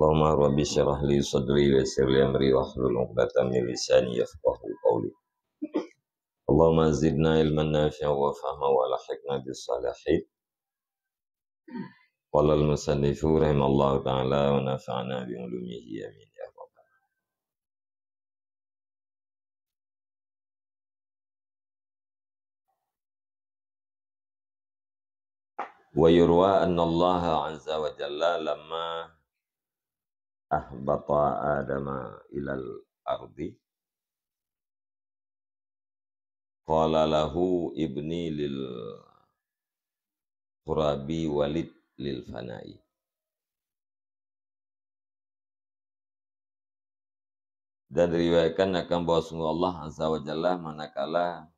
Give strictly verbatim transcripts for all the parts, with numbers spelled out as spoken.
Allahumma rabbi syrah li sadri wa yassir li amri wahlul 'uqdatam min lisani yafqahu qawli. Allahumma zidna ilman nafi'a wa fahma wa alhiqna bis salihin. Qala al-musannifu rahimallahu ta'ala wa nafa'na bi ulumihi, amin ya rabbal alamin. Wa yurwa anna Allah azza wa jalla lamma ahbata Adama ilal ardi, qala lahu ibni lil qurabi walid lil fana'i. Dan diriwayatkan akan bahwa sungguh Allah Azza wa Jalla manakala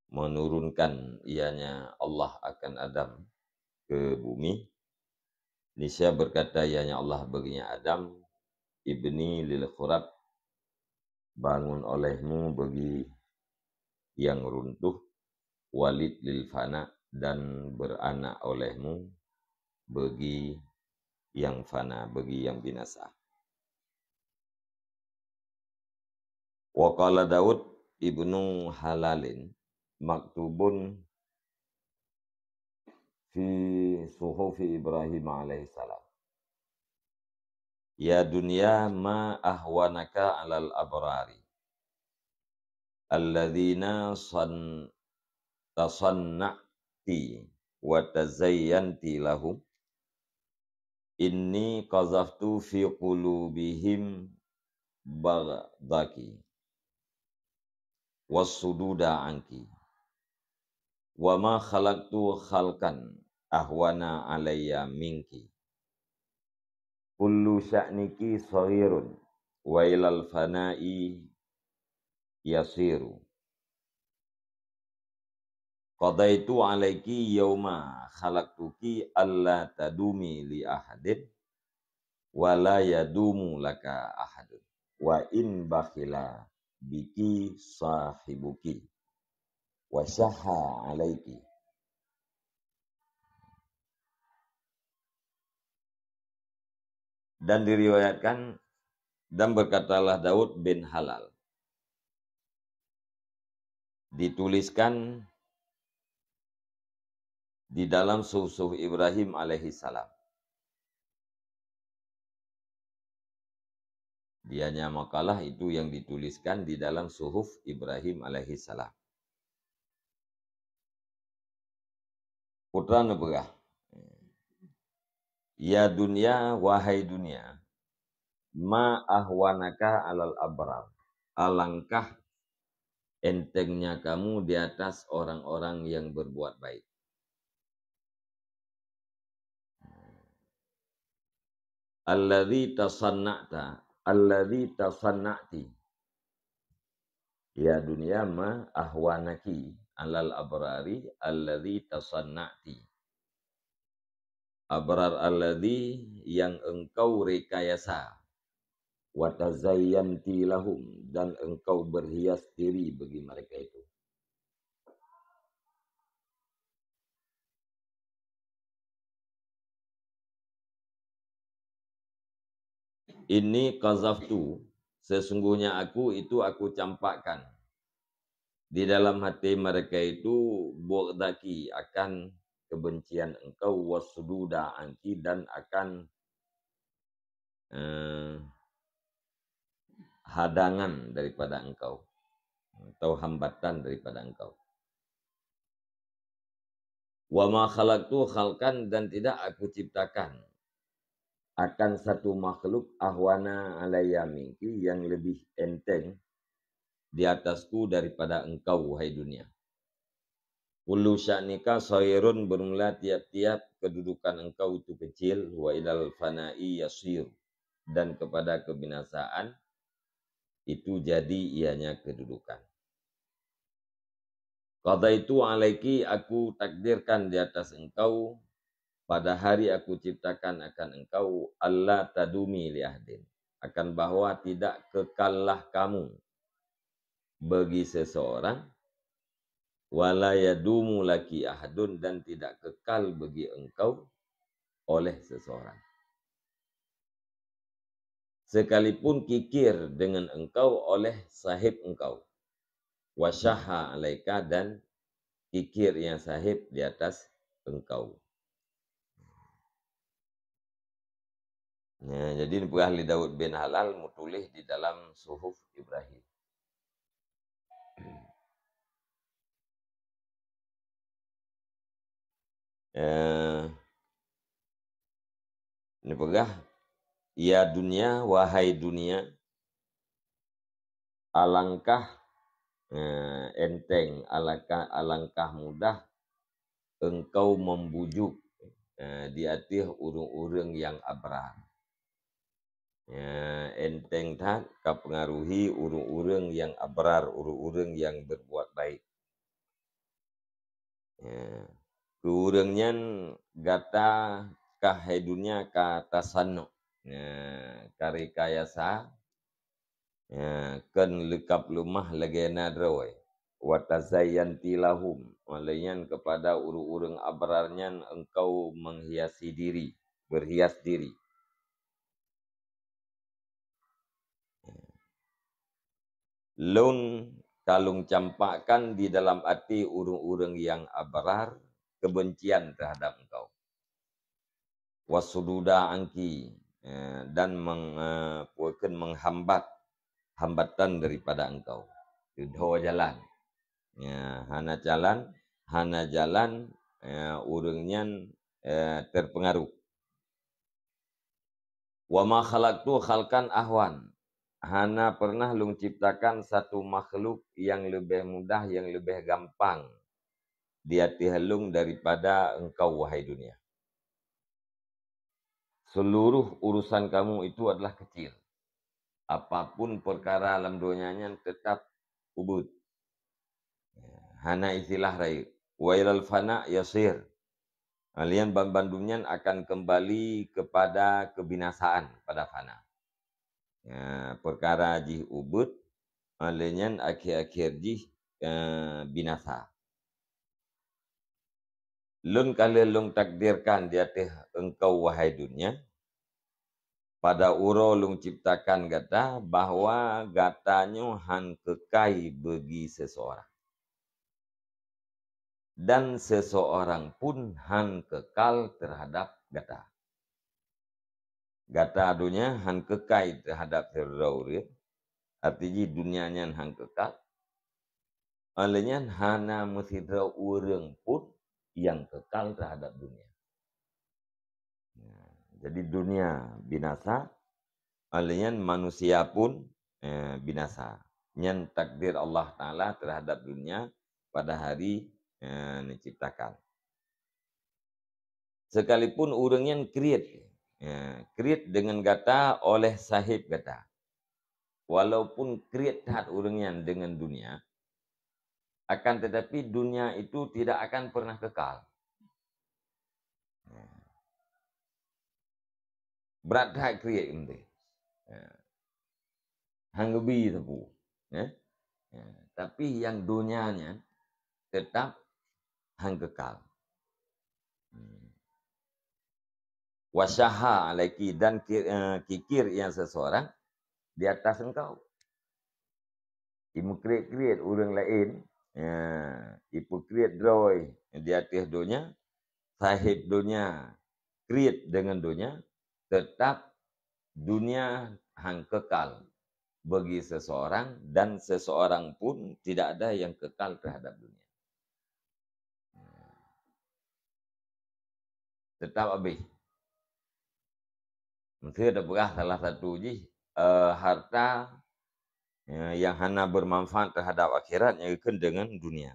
menurunkan ianya Allah akan Adam ke bumi, niscaya berkata ianya Allah baginya Adam, "Ibni lil khurab, bangun olehmu bagi yang runtuh, walid lil fana, dan beranak olehmu bagi yang fana, bagi yang binasa." Wa qala Daud ibnu Halalin maktubun fi suhufi Ibrahim alaihissalam, "Ya dunya, ma ahwanaka alal abrari, alladzina san-, tasanna'ti wa tazayyanti lahum, inni qazaftu fi qulubihim baghdaki was sududa anki, wa ma khalaqtu khalqan ahwana alayya minki, kullu sya'niki saghirun wa ilal fana'i yasiru. Qadaitu alaiki yauma khalaqtuki alla tadumi li ahadin, wa la yadumu laka ahadun, wa in bakhila biki sahibuki, wa syahha alaiki." Dan diriwayatkan, dan berkatalah Daud bin Halal, dituliskan di dalam suhuf Ibrahim alaihissalam. Dianya makalah itu yang dituliskan di dalam suhuf Ibrahim alaihissalam. Putra neupeugah, "Ya dunia, wahai dunia, ma ahwanaka alal abrar, alangkah entengnya kamu di atas orang-orang yang berbuat baik. Alladzi tasanna'ta, alladzi tasanna'ti. Ya dunia, ma ahwanaki alal abrari alladzi tasanna'ti." Abrar alladzi, yang engkau rekayasa, wa tazayyanti lahum, dan engkau berhias diri bagi mereka itu. Inni qazaftu, sesungguhnya aku itu aku campakkan di dalam hati mereka itu bughdaki, akan kebencian engkau, wasududa anki, dan akan, eh, hadangan daripada engkau, atau hambatan daripada engkau. Wa ma khalaqtu khalqan, dan tidak aku ciptakan akan satu makhluk, ahwana alayya minki, yang lebih enteng di atasku daripada engkau, wahai dunia. Kullu sya'nika saghirun, bermula tiap-tiap kedudukan engkau itu kecil, wa ilal fana'i yasir, dan kepada kebinasaan itu jadi ianya kedudukan. Qadaitu alaiki, aku takdirkan di atas engkau, pada hari aku ciptakan akan engkau, alla tadumi li ahdin, akan bahwa tidak kekallah kamu bagi seseorang, wala yadumu laki ahadun, dan tidak kekal bagi engkau oleh seseorang. sekalipun kikir dengan engkau oleh sahib engkau. Wa syahha alaika, dan kikir nyang sahib di atas engkau. Ya, jadi neupeugah lé Daud bin Halal meutuléh di dalam Suhuf Ibrahim. Eh, neupeugah, "Ya dunia, wahai dunia, alangkah, eh, enteng, alangkah, alangkah mudah engkau membujuk, eh, di ateueh ureuëng-ureuëng nyang abrar." Ya, enteng that ka pengaruhi ureuëng-ureuëng nyang abrar, ureuëng-ureuëng nyang berbuat baik. Ya. Keu ureuëng nyan gata ka hai dunia ka tasanok, ya, ka rekayasa, ya, kon leukab leumah lagée na droe. Wa tazayyanti lahum, lagée nyan keupada ureuëng-ureuëng abrar nyan engkau menghiasi diri, berhias diri. Lôn ka lôn campakkan di dalam até ureuëng-ureuëng nyang abrar keubencian teuhadap engkau. Wasududa anki, eh, dan meng-, eh, peue kheun, menghambat, hambatan daripada engkau. Teudho jalan. Ya, hana jalan, hana jalan, ya, ureuëng nyan, eh, terpengaruh. "Wa ma khalaqtu khalqan ahwan." Hana pernah lôn ciptakan satu makhluk nyang leubeh mudah, nyang leubeh gampang di ateueh lôn daripada engkau, wahai dunia. Seluruh urusan kamu itu adalah kecil. Apapun perkara lam donya nyan tetap ubit. Hana istilah rayeuk. "Wa ilal fana yasir." Lé nyan banmandum nyan akan kembali kepada kebinasaan, pada fana. Ya, perkara jih ubit, lé nyan akhé-akhé jih, eh, binasa. Lôn ka lheueh lôn takdirkan di ateueh engkau, wahai dunia, pada uroe lôn ciptakan gata, bahwa gata nyoe han keukai bagi seseorang. Dan seseorang pun han kekal terhadap gata. Gata donya han keukai terhadap sidroe ureuëng, arti jih dunia nyan han kekal. Lé nyan hana meusidroe ureuëng pun nyang kekal terhadap dunia. Nah, jadi dunia binasa, lé nyan manusia pun, eh, binasa. Nyan takdir Allah Taala terhadap dunia pada hari, eh, diciptakan. Sekalipun ureuëng nyan kriet, ya, kriet dengan gata oleh sahib gata. Walaupun kriet that ureuëng nyan dengan dunia, akan tetapi dunia itu tidak akan pernah kekal. Ya. Brat that kriet, ya. Han geubi sapeue, ya. Ya. Tapi nyang donya nyan tetap han kekal. Hmm. Wa syahha alaiki, dan ki-, eh, kikir nyang seseorang di atas engkau. Imeukriet-kriet ureuëng laén, ya, ipeukriet droe di ateueh donya, sahib donya, kriet dengan donya, tetap dunia han kekal bagi seseorang dan seseorang pun tidak ada yang kekal terhadap dunia. Tetap habéh. Meusti tapeugah salah satu jih, eh, harta, ya, yang hana bermanfaat terhadap akhirat, nyang geukheun dengan dunia.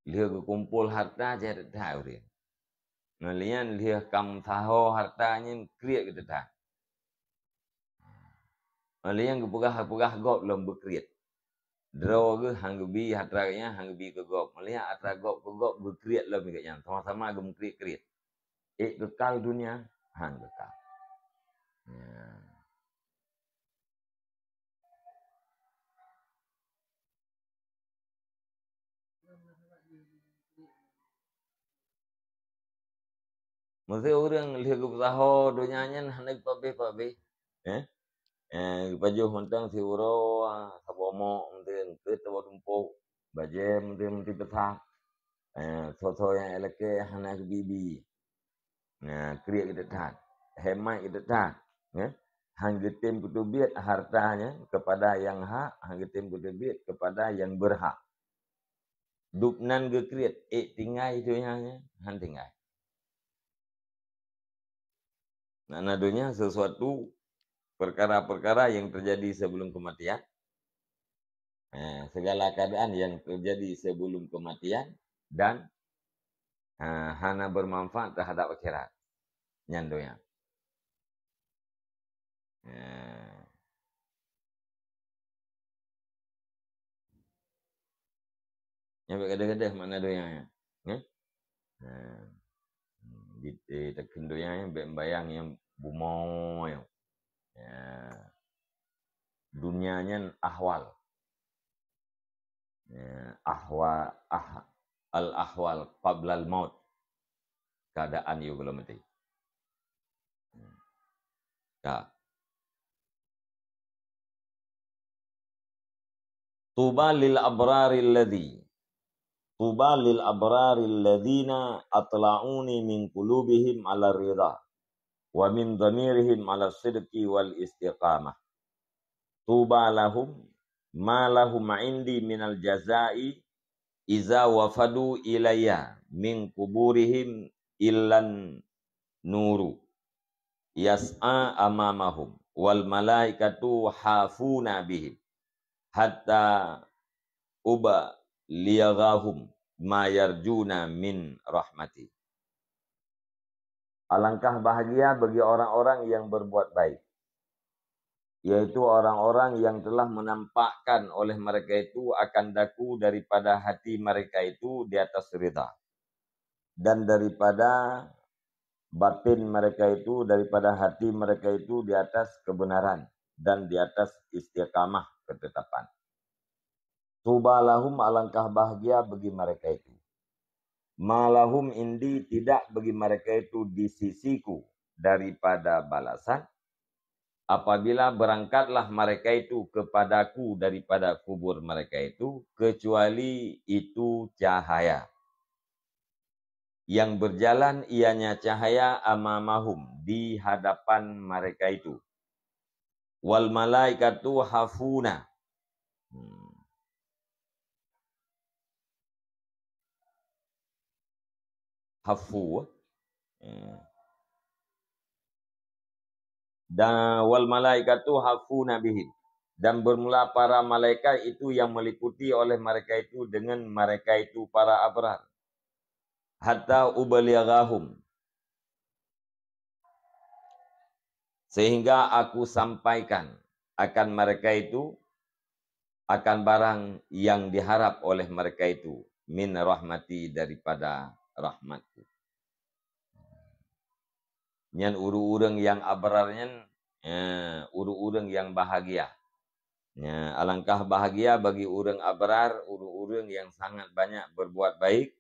Lheueh geukumpol harta, jai that ureuëng. Ngon lé nyan lheueh ka meusaho harta nyan kriet geuh that. Ngon lé nyan geupeugah-peugah gob lom beukriet. Droe geuh han geubi harta geuh nyan, han geubi keu gob. Ngon lé nyan atra gob keu gob geukriet lom geuh nyan, sama-sama geumeukriet-kriet. Ék kekal dunia, han kekal. Ya. Meusé ureuëng lheueh geupeusaho donya nyan hana geupabéh-pabéh, Eh? Eh, geupajoh mantong siuroe, saboh mok mantong, keu saboh tumpôk, bajée mantong, mantong peusak. Eh, soe-soe nyang lakée hana geubi-bi. Nah, kriet geuh that. Hemat geuh that. Ya. Han geutem peuteubiet hartanya kepada yang hak, han geutem peuteubiet kepada yang berhak. Dubnan geukriet, ék tinggai donya nyan, han tinggai. Makna donya sesuatu perkara-perkara yang terjadi sebelum kematian. Eh, segala keadaan yang terjadi sebelum kematian dan, eh, hana bermanfaat terhadap akhirat. Nyan donya. Eh. Nyan bèk gadoh-gadoh makna donya nyan. Nyan. Ha. Di, di takheun donya nyan bèk bayang nyang bumoe nyoe. Ya. Dunia nyan ahwal. Ya, ahwa-, ah-, al-ahwal qablal maut. Keadaan yôh gohlom maté. Ka. Tuba lil abraril ladzi, tuba lil abraril ladzina atla'uni min qulubihim ala ridha, wa min dhamirihim ala sidqi wal istiqamah. Tuba lahum, ma lahum indi minal jazai, iza wafadu ilayya min quburihim illan nuru yas'a amamahum, wal malaikatu hafuna bihim, hatta uba liyaghahum ma yarjuna min rahmati. Alangkah bahagia bagi orang-orang yang berbuat baik, yaitu orang-orang yang telah menampakkan oleh mereka itu akan daku daripada hati mereka itu di atas ridha, dan daripada batin mereka itu, daripada hati mereka itu di atas kebenaran dan di atas istiqamah, ketetapan. Tuba lahum, alangkah bahagia bagi mereka itu. Ma lahum indi, tidak bagi mereka itu di sisiku daripada balasan, apabila berangkatlah mereka itu kepadaku daripada kubur mereka itu, kecuali itu cahaya yang berjalan, ianya cahaya amamahum, di hadapan mereka itu. Wal malaikatu hafuna. Hmm. Hafu. Hmm. Dan wal malaikatu hafuna bihim. Dan bermula para malaikat itu yang meliputi oleh mereka itu dengan mereka itu para abrar. Hatta ubalighahum. Sehingga aku sampaikan akan mereka itu, akan barang yang diharap oleh mereka itu, min rahmati, daripada rahmatku. Nyan ureuëng-ureuëng nyang abrar nyan, eh, ureuëng-ureuëng nyang bahagia. Ya, alangkah bahagia bagi ureuëng abrar, ureuëng-ureuëng nyang sangat banyak berbuat baik,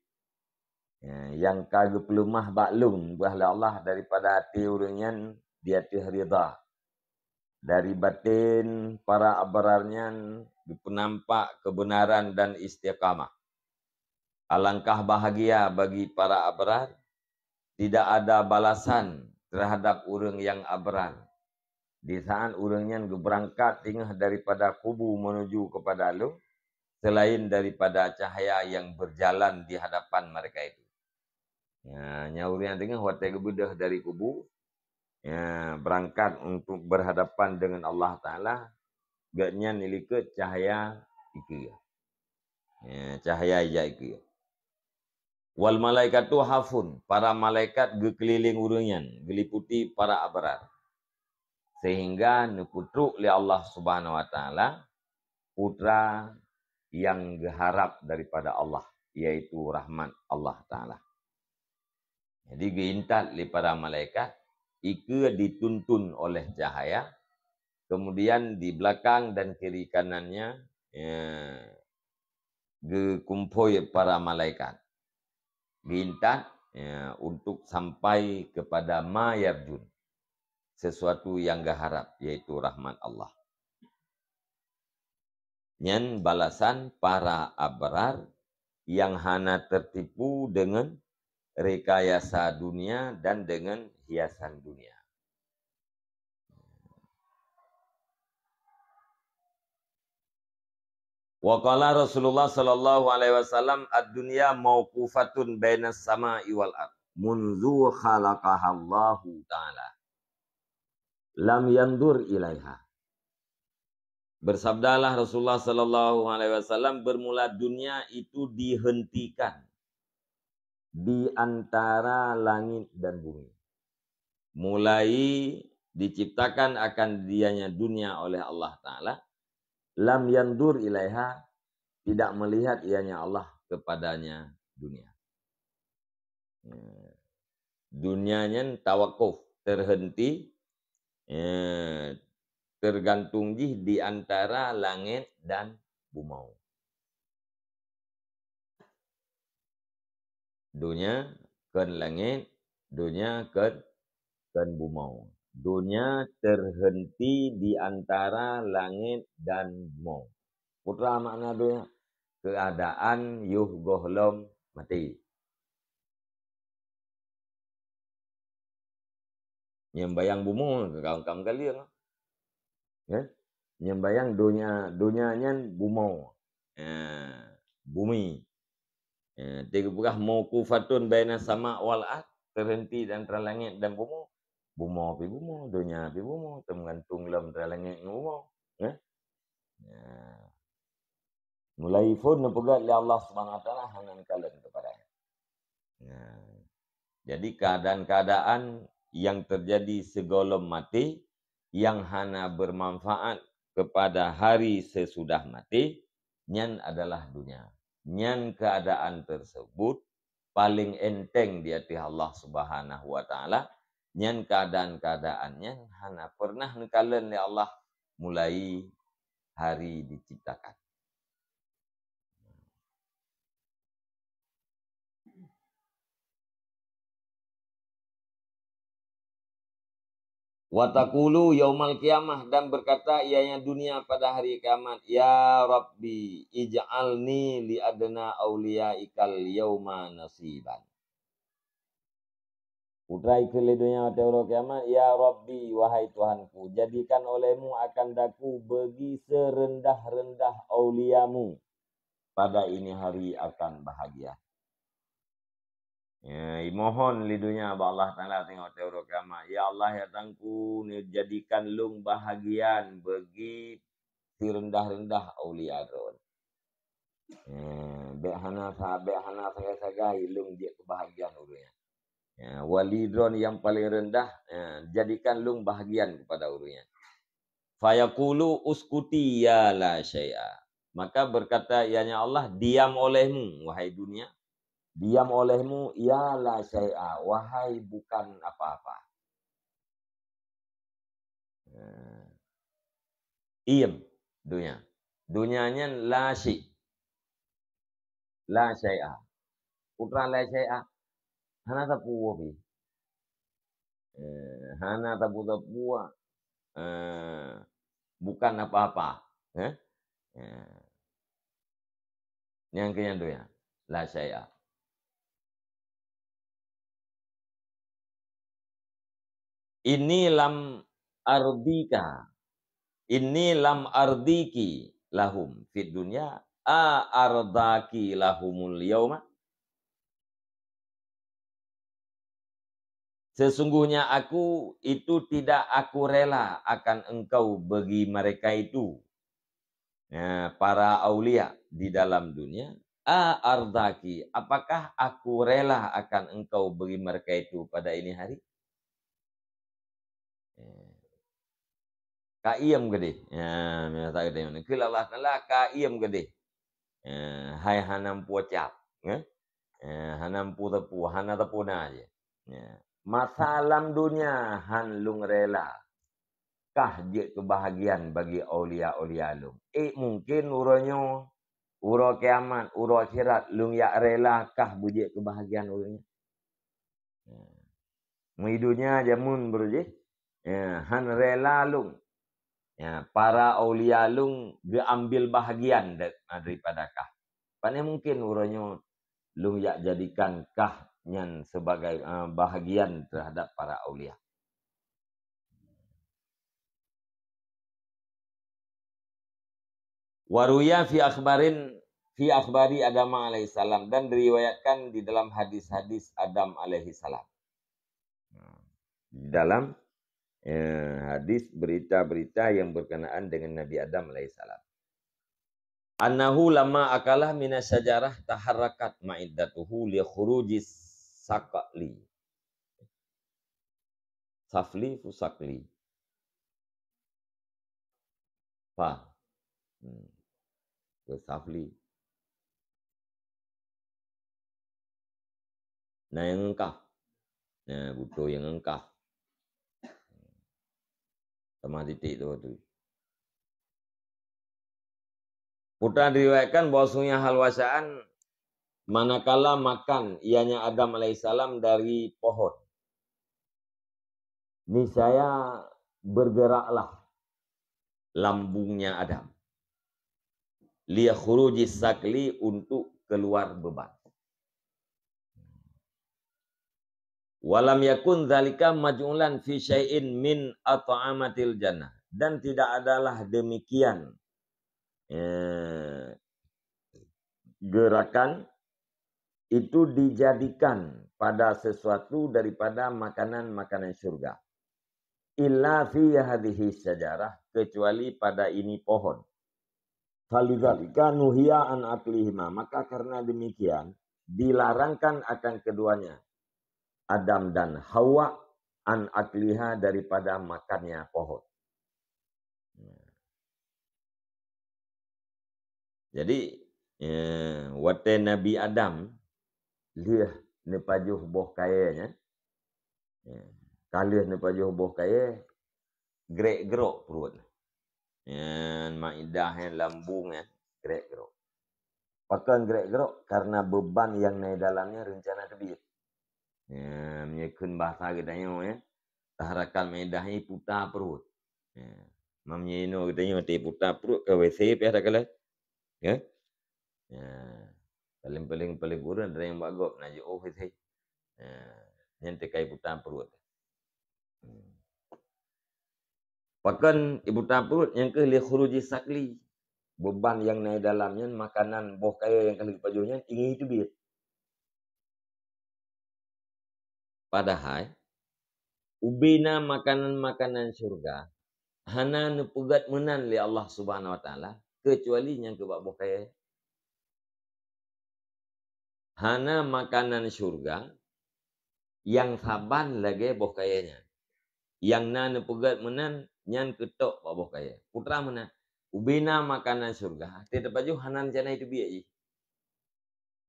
ya, nyang ka geupeuleumah bak lôn beuh lé Allah daripada até ureuëng nyan di ateueh ridha. Dari batin para abrar nyan geupeunampak kebenaran dan istiqamah. Alangkah bahagia bagi para abrar, tidak ada balasan terhadap ureuëng nyang abrar. Di saat ureuëng nyan geubeurangkat teungoh daripada kubu menuju kepada lôn, selain daripada cahaya yang berjalan di hadapan mereka itu. Ya, nyan ureuëng nyang teungoh watée geubeudôh dari kubu, ya, berangkat untuk berhadapan dengan Allah Taala, gobnyan ilikot cahaya ikeue. Ya, cahaya ija ikeue. Wal malaikatu hafun, para malaikat geukeulileng ureuëng nyan, geuliputi para abrar. Sehingga neupeutrok lé Allah Subhanahu wa Taala putra nyang geuharab daripada Allah, yaitu rahmat Allah Taala. Jadi geuintat lé para malaikat, ikeue dituntun oleh cahaya, kemudian di belakang dan kiri kanannya, ya, geukumpôi para malaikat. Geuintat, ya, untuk sampai kepada ma yarjun. sesuatu nyang geuharab, yaitu rahmat Allah. Nyan balasan para abrar nyang hana tertipu deungon rekayasa dunia dan deungon hiasan dunia. Wa qala Rasulullah sallallahu alaihi wasallam, "Ad-dunya mauqufatun bainas sama'i wal ard, munzu khalaqahallahu ta'ala. Lam yandur ilaiha." Bersabdalah Rasulullah sallallahu alaihi wasallam, "Bermula dunia itu dihentikan di antara langit dan bumi." Mulai diciptakan akan dianya dunia oleh Allah Ta'ala, lam yandur ilaiha, tidak melihat ianya Allah kepadanya dunia. Ya. Dunia nyan tawakuf, terhenti, ya, tergantung jih di antara langit dan bumoe. Donya kon langét, donya kon, kon bumoe. Donya terhenti di antara langét dan bumoe. Peue makna donya? Keuadaan yoh gohlom maté. Nyembayang bumoe ka, ka meukaleueng. Ya? Nyembayang donya, donya nyan bumoe. Ya, bumi. Ya, teupeugah mauqufatun baina sama wal ard, terhenti di antara langét dan bumoe. Bumoe pi bumoe, donya pi bumoe, teumeugantung lom antara langét ngon bumoe. Ya? Ya. Mulai phon neupeugah lé Allah Subhanahu Wa Taala hana neukalon keupada nyan. Nah, jadi keadaan-keadaan yang terjadi sigohlom maté yang hana bermanfaat kepada hari sesudah maté, nyan adalah dunia. Nyan keadaan tersebut paling enteng di ateueh Allah Subhanahu Wa Taala, nyan keadaan-keadaan nyan hana pernah neukalon lé Allah mulai hari diciptakan. Wa taqulu yaumal qiyamah, dan berkata ianya dunia pada hari kiamat, "Ya Rabbi, ij'alni li adna auliyaikal yauma nasiban." Putra ikheun lé donya watée uroe kiamat, "Ya Rabbi, wahai Tuhanku, jadikan olehmu akan daku bagi seureundah-reundah auliamu pada ini hari akan bahagia." Ya, imohon lé donya bak Allah Taala teungoh watée uroe kiamat, "Ya Allah, ya Tuhanku, jadikan lôn bahagian bagi seureundah-reundah aulia Droen." Eh, bék hana sa-, bék hana sagai-sagai lôn jeuet keubahagian ureuëng nyan. Ya, wali Droen nyang paleng reundah, ya, jadikan lôn bahagian keupada ureuëng nyan. Fayaqulu uskuti ya la syai'a. Maka berkata ianya Allah, "Diam olehmu, wahai dunia. Diam olehmu, ya la syai'a, wahai bukan apa-apa." Eh, iem donya. Donya nyan la syai'. La syai'a. Putra la syai'a. Hana sapeue pih. Eh, hana sapeue-sapeue. Eh, bukan apa-apa. Eh? Eh. Nyang keu nyan donya. La syai'a. Inni lam ardika, inni lam ardiki lahum fid dunya, a ardaki lahumul yauma. Sesungguhnya aku itu tidak aku rela akan engkau bagi mereka itu. Ya, para aulia di dalam dunia, a ardaki, apakah aku rela akan engkau bagi mereka itu pada ini hari? Ya. Ka iem keudeh. Ya, meunan that keudeh. Kheun Allah Taala ka iem keudeh. Ya, hai hana meupucap, ya. Ya, hana meuputeupeu, hana teupeu na je. Ya. Masa lam dunia han lôn rela kah jeuet keubahagian bagi aulia-aulia lôn. Eh, mungken uroe nyoe, uroe kiamat, uroe akhirat, lôn jak rela kah beujeuet keubahagian ureuëng nyan. Ya. Meuidunya jameun beurujih, Ya, han rela lôn. Ya, para aulia lôn geuambil bahagian da-, daripada kah. Pane mungkin uroe nyoe lôn jak jadikan kah nyan sebagai, eh, bahagian terhadap para aulia. Waruya fi akhbarin, fi akhbari Adam alaihissalam, dan diriwayatkan di dalam hadis-hadis Adam alaihissalam. Di dalam, eh, hadis berita-berita yang berkenaan dengan Nabi Adam alaihissalam. Annahu lama akalah mina syajarah taharrakat ma'iddatuhu li khuruji sakli. Safli fu sakli. Fa. Hmm. Ke safli. Na nyang eungkah. Na buto nyang eungkah. Tamah titik tu, tu. Putra diriwayatkan bahwasanya hal wasaan manakala makan ianya Adam alaihissalam dari pohon. Niscaya bergeraklah lambungnya Adam. Liyakhruji sakli, untuk keluar beban. Walam yakun dzalika maj'ulan fi syai'in min at'amatil jannah. Dan tidak adalah demikian, eh, gerakan itu dijadikan pada sesuatu daripada makanan-makanan syurga. Illa fi hadhihi syajarah, kecuali pada ini pohon. Falidzalika nuhiya an aklihima, maka karena demikian dilarangkan akan keduanya, Adam dan Hawa, an akliha, daripada makannya pohon. Jadi, eh, watée Nabi Adam lheueh neupajoh boh kayée nyan, eh, ka lheueh neupajoh boh kayée, grek-grok pruet. Nyan maidah nyan, lambung nyan, grek-grok. Pakon grek-grok? Karena beban nyang na dalam nyan reuncana teubiet. Nyan, meunyoe kheun bahasa geutanyoe, ya, taharakat maidah nyan puta pruet. Ya. Meunyoe inoe geutanyoe teuputa pruet ka W C pih ada kala. Ya. Ya. Paling-paling, paling kureueng ada nyang bak gob na jiôh W C. Ya. Nyan teuka iputa pruet. Hmm. Pakon iputa pruet? Nyang keuh li khuruji sakli. Beban nyang na dalam nyan, makanan boh kayée nyang ka lheueh geupajoh nyan ingin teubiet. Padahai, ubena makanan-makanan syurga hana neupeugét meunan lé Allah Subhanahu wa Taala, keucuali nyang keu bak boh kayée. Hana makanan syurga nyang saban lagée boh kayée nyan. Nyang na neupeugét meunan, nyan keutok bak boh kayée. Putra meunan, ubena makanan syurga, até teupajoh hana rencana teubiet jih.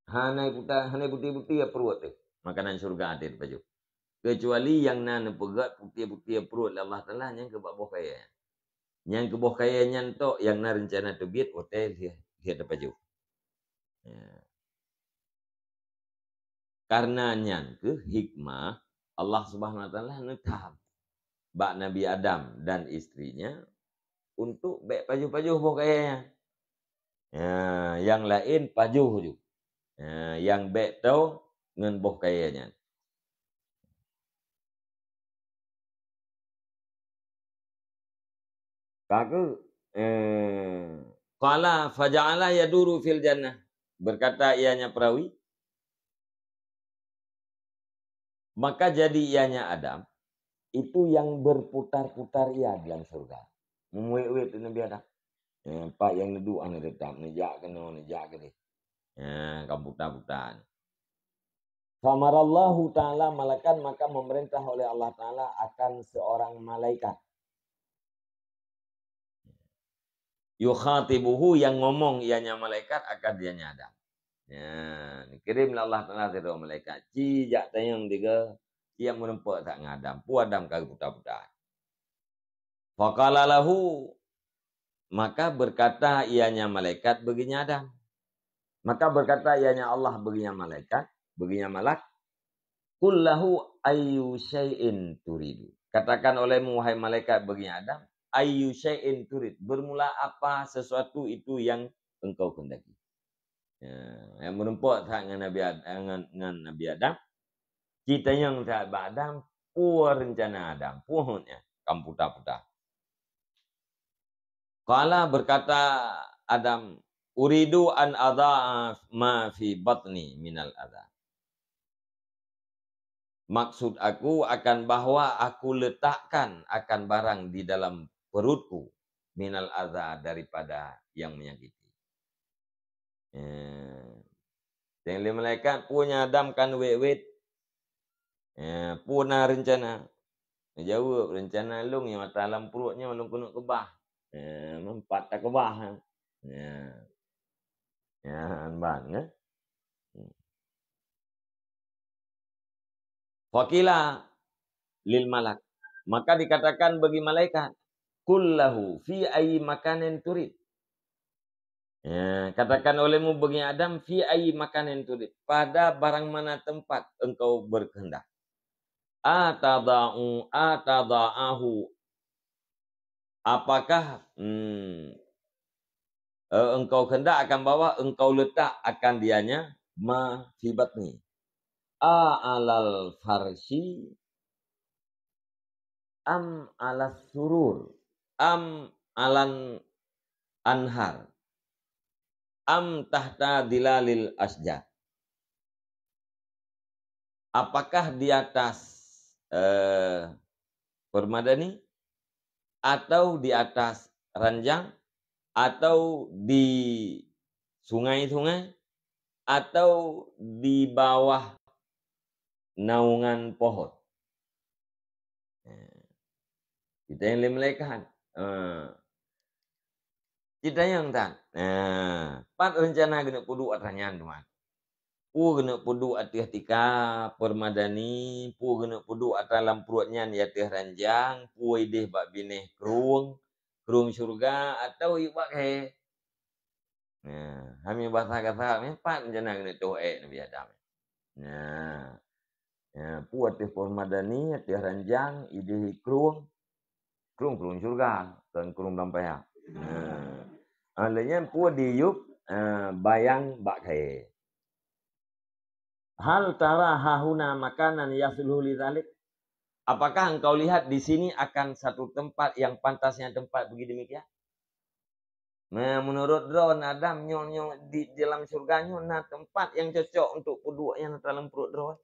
Hana puta, hana puté-puté pruet teuh makanan syurga até teupajoh. Keucuali nyang na neupeugét puté-puté pruet lé Allah Taala, nyan keu bak boh kayée. Nyan keu boh kayée nyan tok nyang na rencana teubiet watée lheueh, lheueh teupajoh. Ya. Karena nyan keuh hikmah Allah Subhanahu wa Taala neutham bak Nabi Adam dan istrinya untuk bék pajoh-pajoh boh kayée nyan. Ya, nyang laén pajoh ju. Ya, nyang bék toe ngon boh kayée nyan. Ka keuh, eh, qala faja'ala yaduru fil jannah. Berkata ianya perawi, maka jadi ianya Adam itu yang berputar-putar ia dalam surga. Memuet-uet Nabi Adam. Eh, pat nyang neuduek hana teutap, neujak keunoe, neujak keudeh. Eh, ka putar-putar. Famarallahu ta'ala malakan, maka memerintah oleh Allah Ta'ala akan seorang malaikat. Yukhatibuhu, yang ngomong ianya malaikat akan ianya Adam. Ya, dikirim lé Allah Ta'ala sidroe malaikat. Ci jak tanyong tiga, ci jak meureumpok that ngon Adam. Peue Adam ka geuputa-puta. Faqala lahu, maka berkata ianya malaikat bagi nya Adam. Maka berkata ianya Allah bagi nya malaikat, bagi nya malak, "Qul lahu ayyu syai'in turidu." Katakan olehmu, wahai malaikat, bagi Adam, "Ayyu syai'in turid?" Bermula apa sesuatu itu yang engkau kehendaki? Ya, nyang meurumpok that ngon Nabi Ad-, ngon, ngon Nabi Adam. Jitanyong that bak Adam, peue reuncana Adam, peue hot nyan, kan puta-puta. Qala, berkata Adam, "Uridu an ada'a ma fi batni minal adha." Maksud aku akan bahwa aku letakkan akan barang di dalam perutku minal adha, daripada yang menyakiti. Eh, teuntée lé malaikat, peue nyang Adam kan wét-wét. Eh, peue na reuncana? Geujaweueb, reuncana lôn nyang ata lam pruet nyoe lôn keuneuk keubah. Eh, meupat takeubah, eh. Ya. Ya, ban, eh. Faqila lil malak. Maka dikatakan bagi malaikat, "Qul lahu fi ayyi makanin turid." Ya, katakan olehmu bagi Adam, "Fi ayyi makanin turid?" Pada barang mana tempat engkau berkehendak. Atada'u, atada'ahu. Apakah, hmm, eh, engkau kehendak akan bahwa engkau letak akan dianya ma fi batni. A alal farshi am alas surur am alan anhar am tahta dilalil asjar. Apakah di atas, eh, permadani, atau di atas ranjang, atau di sungai-sungai, atau di bawah naungan pohon? Eh, kita yang lé malaikat. Eh, kita yang tan. Eh, pat rencana keuneuk peuduek atra nyan, teuma. Peue keuneuk peuduek ateueh tika permadani, peue keuneuk peuduek atra lam pruet nyan di ateueh ranjang, peue ideh bak binéh krueng, krueng syeuruga, atawa yub bak kayée. Nah, hami basa gata, meupat rencana keuneuk toh ék Nabi Adam. Nah, ya, peue ateueh permadani, ateueh ranjang, ideh krueng, krueng-krueng syeuruga, kon krueng dalam paya. Nah, lheueh nyan peue diyub, eh, bayang bak kayée. Hal tara hahuna makanan yasluhu lidzalik? Apakah engkau lihat di sini akan satu tempat yang pantasnya tempat bagi demikian? Nah, menurut droe Adam nyoe, nyoe di dalam syurga nyoe na tempat yang cocok untuk peuduek nyang na dalam pruet droe.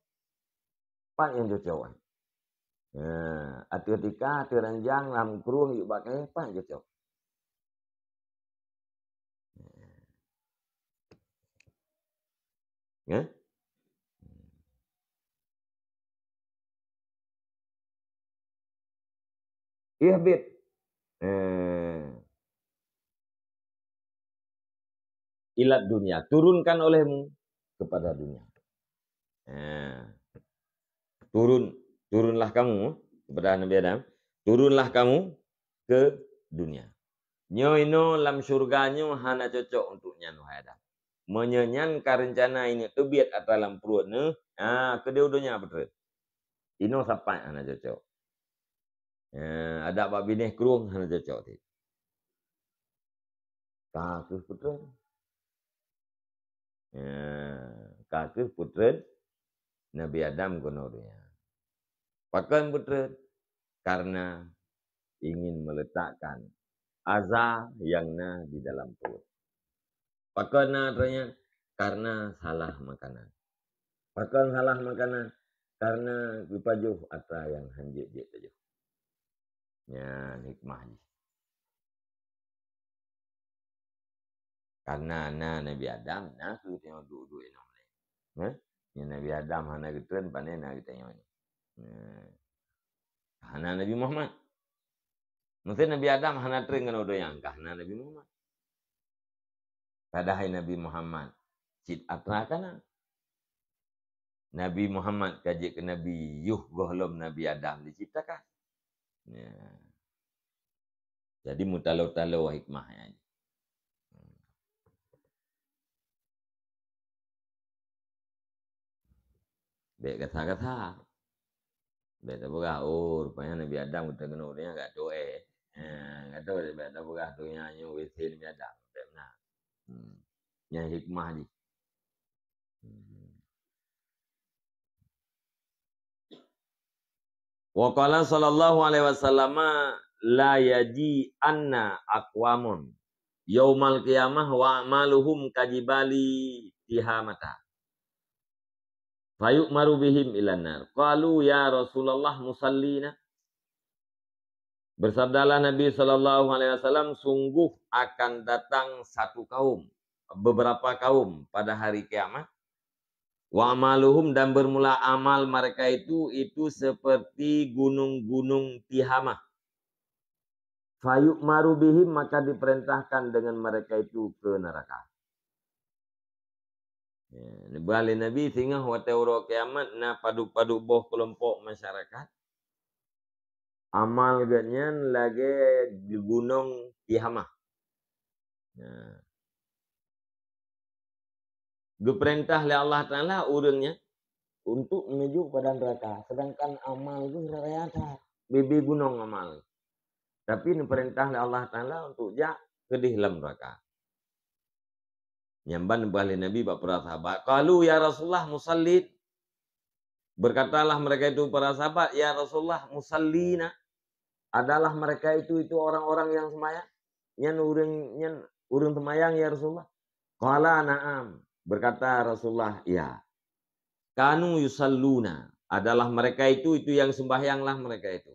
Tempat yang cocok. Nah, ateueh tika, ateueh ranjang, lam krueng, yub bak kayée, tempat yang cocok. Ya? Ihbit. Eh. Ilad dunia, turunkan olehmu kepada dunia. Eh. Turun, turunlah kamu kepada Nabi Adam, turunlah kamu ke dunia. Nyoe inoe lam syurga nyoe hana cocok untuk nyan, wahai Adam. Meunyoe nyan ka reuncana ineuk teubiet atra lam pruet neuh, ha, keudeh u donya peutrön. Inoe sapat hana cocok. Ha, adak bak binéh krueng hana cocok cit. Ka kheueh peutrön. Ya, ka kheueh peutrön Nabi Adam keunoe donya. Pakon peutrön? Karena ingin meletakkan aza yang na di dalam pruet. Pakon na atra nyan? Karena salah makanan. Pakon salah makanan? Karena geupajoh atra nyang hán jeuet-jeuet tajoh. Nyan hikmah jih. Karena na Nabi Adam, na kheueh tanyoe duek-duek inoe. Hah? Nyan Nabi Adam hana geutrön, pane na geutanyoe nyoe. Nah. Hana Nabi Muhammad. Meusé Nabi Adam hana trön ngon udoe nyang ka hana Nabi Muhammad. Padahai Nabi Muhammad cit atra ka na. Nabi Muhammad ka jeuet keu nabi yoh gohlom Nabi Adam diciptakan. Ya. Jadi meutalo-talo hikmah nyan. Bék gata-gata. Bèk tapeugah, oh, rupanya Nabi Adam geutanyoe ureueng nyang gak tu'oh. Ha, gata bèk tapeugah donya nyoe W C Nabi Adam. Bèk meunan. Hmm. Nyan hikmah jih. Hmm. Wa qala sallallahu alaihi wasallam, "La yaji'anna aqwamun yaumal qiyamah wa a'maluhum kajibali tihamata. Fayu'maru bihim ilan nar. Qalu, 'Ya Rasulullah, musallina?'" Bersabdalah Nabi sallallahu alaihi wasallam, "Sungguh akan datang satu kaum, beberapa kaum pada hari kiamat. Wa amaluhum, dan bermula amal mereka itu, itu seperti gunung-gunung Tihamah. Fayu'maru bihim, maka diperintahkan dengan mereka itu ke neraka." Ya, neupeugah lé Nabi, singoh watèe uroe kiamat na padub-padub boh keulompok masyarakat, amal geuhnyan lagèe gunong Tihamah. Ya. Geupeurintah lé Allah Taala ureueng nyan untuk menuju kepada neraka, sedangkan amal geuh raya that, bibé gunong amal. Tapi neupeurintah lé Allah Taala untuk jak keudéh lam neraka. Nyan ban neupeugah lé Nabi bak para sahabat, "Qalu, 'Ya Rasulullah, musallin?'" Berkatalah mereka itu, para sahabat, "Ya Rasulullah, musallina? Adalah mereka itu, itu orang-orang yang sembahyang? Nyan ureueng, nyan ureueng sembahyang, ya Rasulullah?" Qala, "Na'am." Berkata Rasulullah, "Ya." "Kanu yusalluna," adalah mereka itu, itu yang sembahyanglah mereka itu.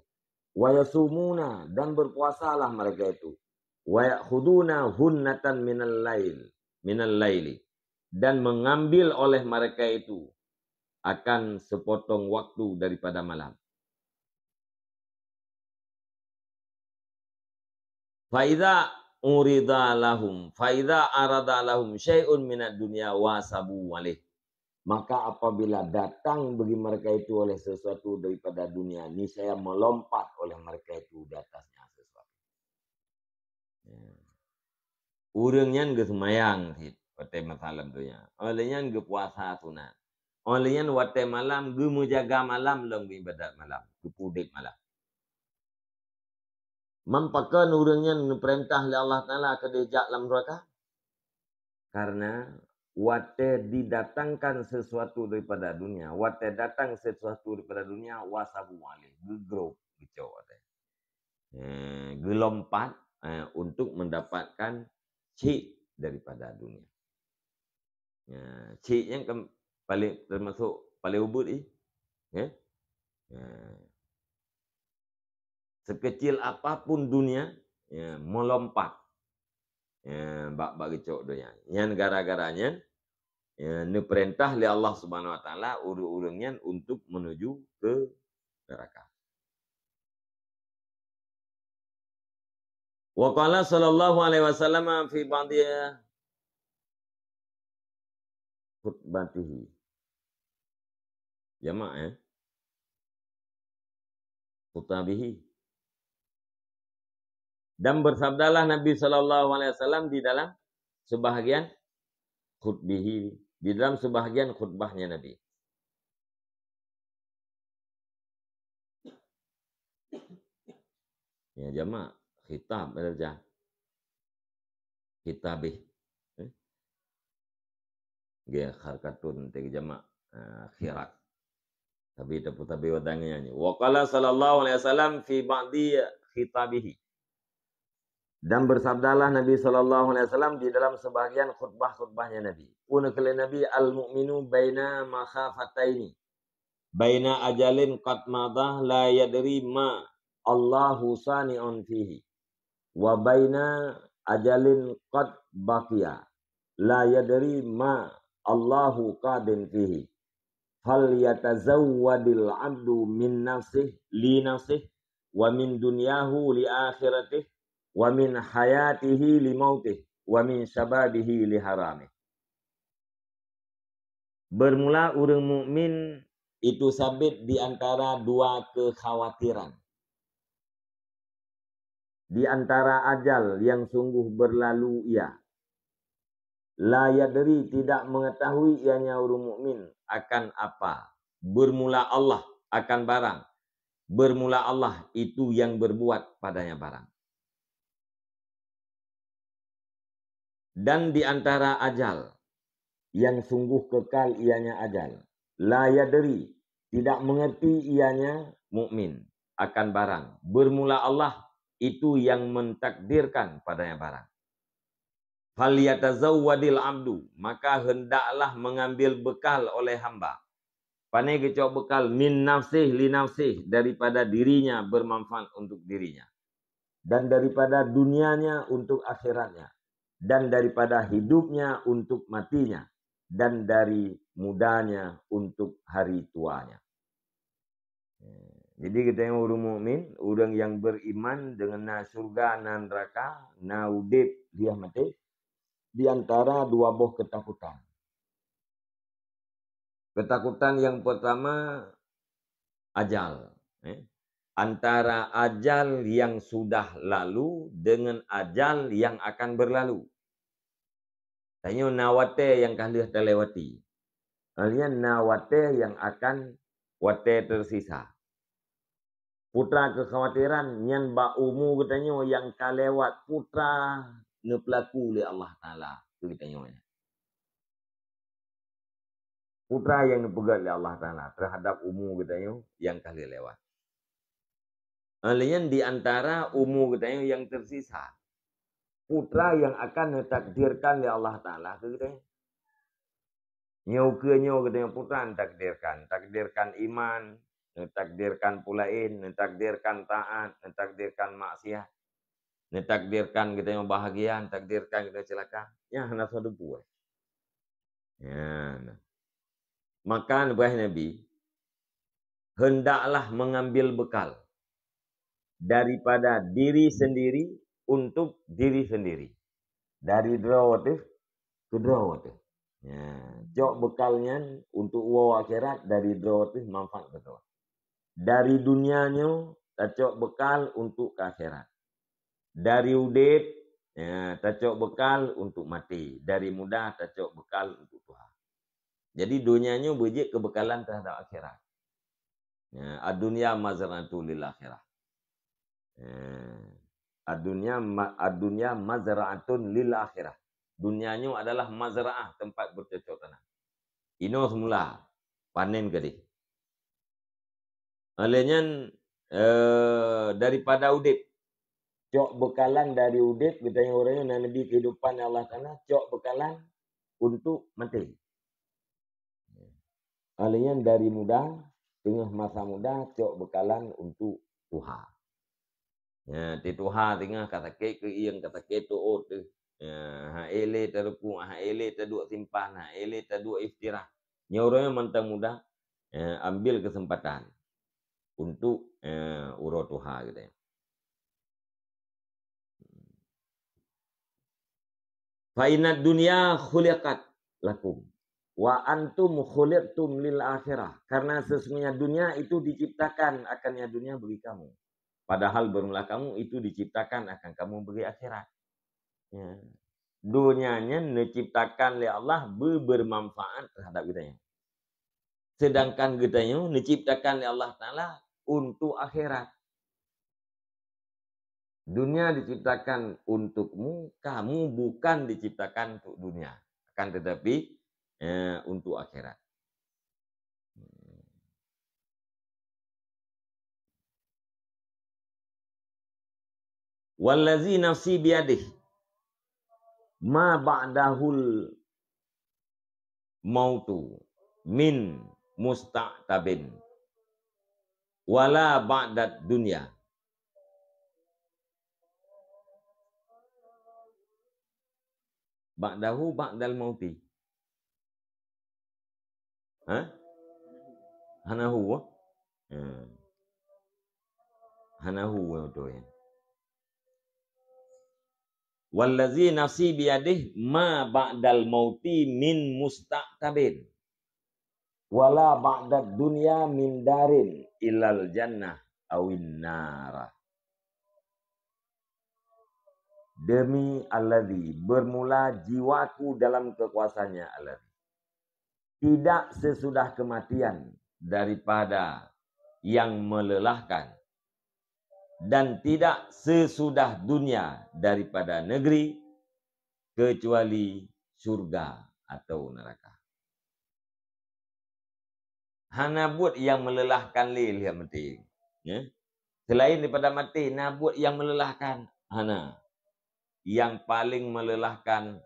"Wa yasumuna," dan berpuasalah mereka itu. "Wa ya'khuduna hunnatan minal lail, minal laili," dan mengambil oleh mereka itu akan sepotong waktu daripada malam. "Fa idza urida lahum, fa idza arada lahum syai'un minad dunya wasabu alaih." Maka apabila datang bagi mereka itu oleh sesuatu daripada dunia, niscaya melompat oleh mereka itu di atasnya sesuatu. Ya. Ureueng nyan geuseumayang cit watèe masa lam donya. Óh lheueh nyan geupuasa sunat. Óh lheueh nyan watèe malam geumeujaga malam lom geuibadat malam, geupeuudép malam. Man pakon ureueng nyan neupeurintah lé Allah Taala keudéh jak lam nuraka? Karena watèe didatangkan sesuatu daripada dunia, watèe datang sesuatu daripada dunia, wasabu alaih, geugrob, geucok watèe. Eh, geulompat, eh, untuk mendapatkan cit daripada dunia. Ya, cit nyan kan paling, termasuk paling ubit ih. Ya. Ya. Sekecil apapun dunia, ya, melompat. Ya, bak, bak geucok donya. Nyan gara-gara nyan, ya, neupeurintah lé Allah Subhanahu wa Taala ureueng-ureueng nyan untuk menuju ke neraka. Wa qala sallallahu alaihi wasallam fi ba'di khutbatihi. Jamak, eh? Khutabihi. Dan bersabdalah Nabi sallallahu alaihi wasallam di dalam sebahagian khutbihi, di dalam sebahagian khutbahnya Nabi. Ya, jamak, khitab, darajah. Khitabih. Eh? Nggih, harkatun teuh jamak, ah, khirat. Tapi tapeutabé watèe nyan. Wa qala sallallahu alaihi wasallam fi ba'di khitabihi. Dan bersabdalah Nabi sallallahu alaihi wasallam di dalam sebahagian khutbah-khutbahnya Nabi. Peue kheun lé Nabi, "Al-mu'minu baina makhafataini. Baina ajalin qad madha la yadri ma Allahu sani'un fihi. Wa baina ajalin qad baqiya. La yadri ma Allahu qadin fihi. Fal yatazawwadil abdu min nafsih li nafsih, wa min dunyahu li akhiratih, wa min hayatihi li mautih, wa min syababihi li haramih." Bermula ureueng mukmin itu sabit di antara dua kekhawatiran. Di antara ajal yang sungguh berlalu ia. La yadri, tidak mengetahui ianya ureueng mukmin akan apa. Bermula Allah akan barang. Bermula Allah itu yang berbuat padanya barang. Dan di antara ajal yang sungguh kekal ianya ajal, la yadri, tidak mengerti ianya mukmin akan barang. Bermula Allah itu yang mentakdirkan padanya barang. Falyatazawwadil abdu, maka hendaklah mengambil bekal oleh hamba. Pane geucok bekal? Min nafsih li nafsih, daripada dirinya bermanfaat untuk dirinya, dan daripada dunianya untuk akhiratnya, dan daripada hidupnya untuk matinya, dan dari mudanya untuk hari tuanya. Jadi geutanyoe ureuëng mukmin, ureuëng nyang beriman deungon na syurga, na neraka, na udeb liah maté, di antara dua boh ketakutan. Ketakutan yang pertama, ajal. Eh? Antara ajal yang sudah lalu dengan ajal yang akan berlalu. Tanyoe na watée nyang ka lheueh talewati. Hal nyan na watée nyang akan watée tersisa. Putra kekhawatiran nyan bak umu geutanyoe nyang ka lewat, putra neupeulaku lé Allah Taala keu geutanyoe nyan. Putra nyang neupeugét lé Allah Taala terhadap umu geutanyoe nyang ka lheueh lewat. Hal nyan di antara umu geutanyoe nyang tersisa. Putra nyang akan neutakdirkan lé Allah Taala keu geutanyoe. Nyoe keu nyoe geutanyoe putra neutakdirkan, takdirkan iman, neutakdirkan peulaén, neutakdirkan taat, neutakdirkan maksiat, neutakdirkan geutanyoe bahagia, neutakdirkan geutanyoe ceulaka. Nyan hana soe teupeu. Nyan. Maka neupeugah Nabi, hendaklah mengambil bekal daripada diri sendiri untuk diri sendiri. Dari droe teuh keu droe teuh. Ya, cok bekal nyan untuk woe akhirat, dari droe teuh manfaat keu droe. Dari dunia nyoe tacok bekal untuk ke akhirat. Dari udeb, ya, tacok bekal untuk maté. Dari muda tacok bekal untuk tuha. Jadi dunia nyoe beujeuet keubekalan terhadap akhirat. Ya, ad-dunya mazra'atun lil akhirah. Ya. Ad-dunya ma-, ad-dunya mazra'atun lil akhirah. Dunia nyoe adalah mazra'ah, tempat bercocok tanam. Inoe semula panen keudeh. Oleh nyan, eh, daripada udeb. Cok beukalan dari udeb, geutanyoe ureuëng nyang na neubi keuhidupan Allah Taala, cok beukalan untuk maté. Oleh nyan dari muda, teungoh masa muda, cok beukalan untuk tuha. Ya, ti tuha teungoh ka sakét keuieng, ka sakét tuot teuh. Ya, hana ék lé taruku, hana ék lé taduek simpan, hana ék lé taduek iftirah. Nyoe ureuëng mantong muda, ya, ambil kesempatan untuk, ya, uroe tuha geutanyoe. Fa innad dunya khuliqat lakum wa antum khuliqtum lil akhirah. Karena sesungguhnya dunia itu diciptakan akannya dunia bagi kamu. Padahal bermula kamu itu diciptakan akan kamu bagi akhirat. Ya. Dunia nyan diciptakan oleh Allah be-, bermanfaat terhadap geutanyoe. Sedangkan geutanyoe diciptakan oleh Allah Taala untuk akhirat. Dunia diciptakan untukmu, kamu bukan diciptakan untuk dunia, akan tetapi, eh, untuk akhirat. Wallazi nafsi biyadih, ma ba'dahul mautu min musta'tabin, wala ba'dad dunya. Ba'dahu ba'dal mauti. Ha? Hana hu, eh? Hmm. Hana hu, eh, beutôi, eh. Wallazi nafsi biyadih ma ba'dal mauti min musta'tabin. Wala ba'dad dunya min darin ilal jannah awin nara. Demi Allazi, bermula jiwaku dalam kekuasaannya Allazi. Tidak sesudah kematian daripada yang melelahkan, dan tidak sesudah dunia daripada negeri kecuali syurga atau neraka. Hana buet nyang meulelahkan lé lheueh maté. Ya. Selain daripada maté, na buet nyang meulelahkan? Hana. Nyang paleng meulelahkan,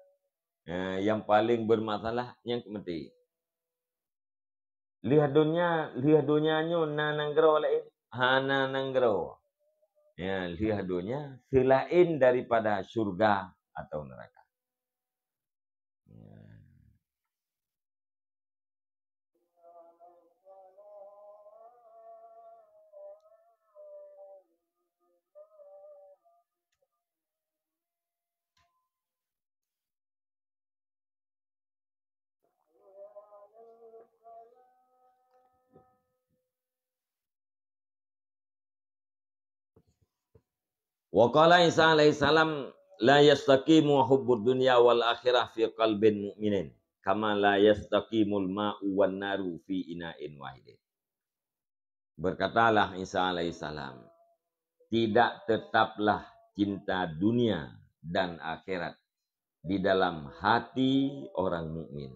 eh, nyang paleng beumasalah, nyan keuh maté. Lheueh donya, lheueh donya nyoe na nanggroe laén? Hana nanggroe. Ya, lheueh donya selain daripada syurga atau neraka. Ya. Wa qala Isa alaihi salam, "La yastaqimu hubbud dunya wal akhirah fi qalbin mu'minin, kama la yastaqimul ma'u wan naru fi ina'in wahidin." Berkatalah Isa alaihi salam, "Tidak tetaplah cinta dunia dan akhirat di dalam hati orang mukmin,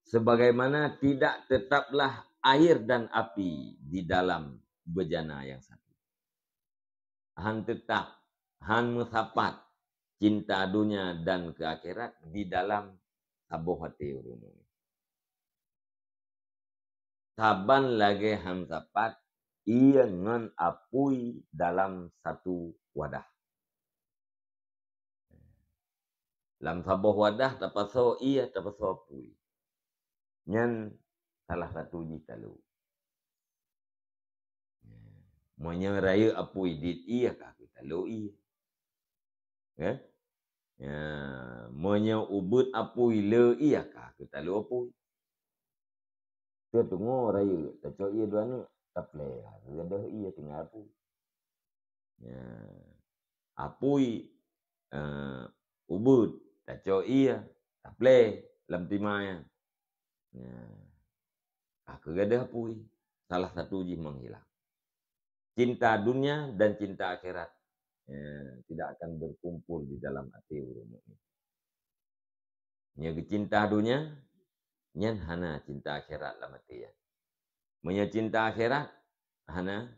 sebagaimana tidak tetaplah air dan api di dalam bejana yang satu." Han teutap, han meusapat cinta donya dan keu akhirat di dalam saboh até ureuëng mukmin. Saban lagée han sapat ié ngon apui dalam satu wadah. Lam saboh wadah tapasoe ié, tapasoe apui. Nyan salah satu jih talô. Meunyoe rayeuk apui dit ié, ka keuh talô ié. Ya? Ya, meunyoe ubeuet apui le ié, ka keuh talô apui. Teuh teungoh rayeuk, tacok ié dua neuk, taplé, ka keuh gadôh ié tinggai apui. Ya. Apui, eh, ubeuet, tacok ié, taplé lam tima nyan. Ya. Ka keuh gadôh apui, salah satu jih menghilang. Cinta dunia dan cinta akhirat, ya, tidak akan berkumpul di dalam até ureuëng mukmin. Meunyoe geucinta donya, nyan hana cinta akhirat lam até nyan. Meunyoe cinta akhirat, hana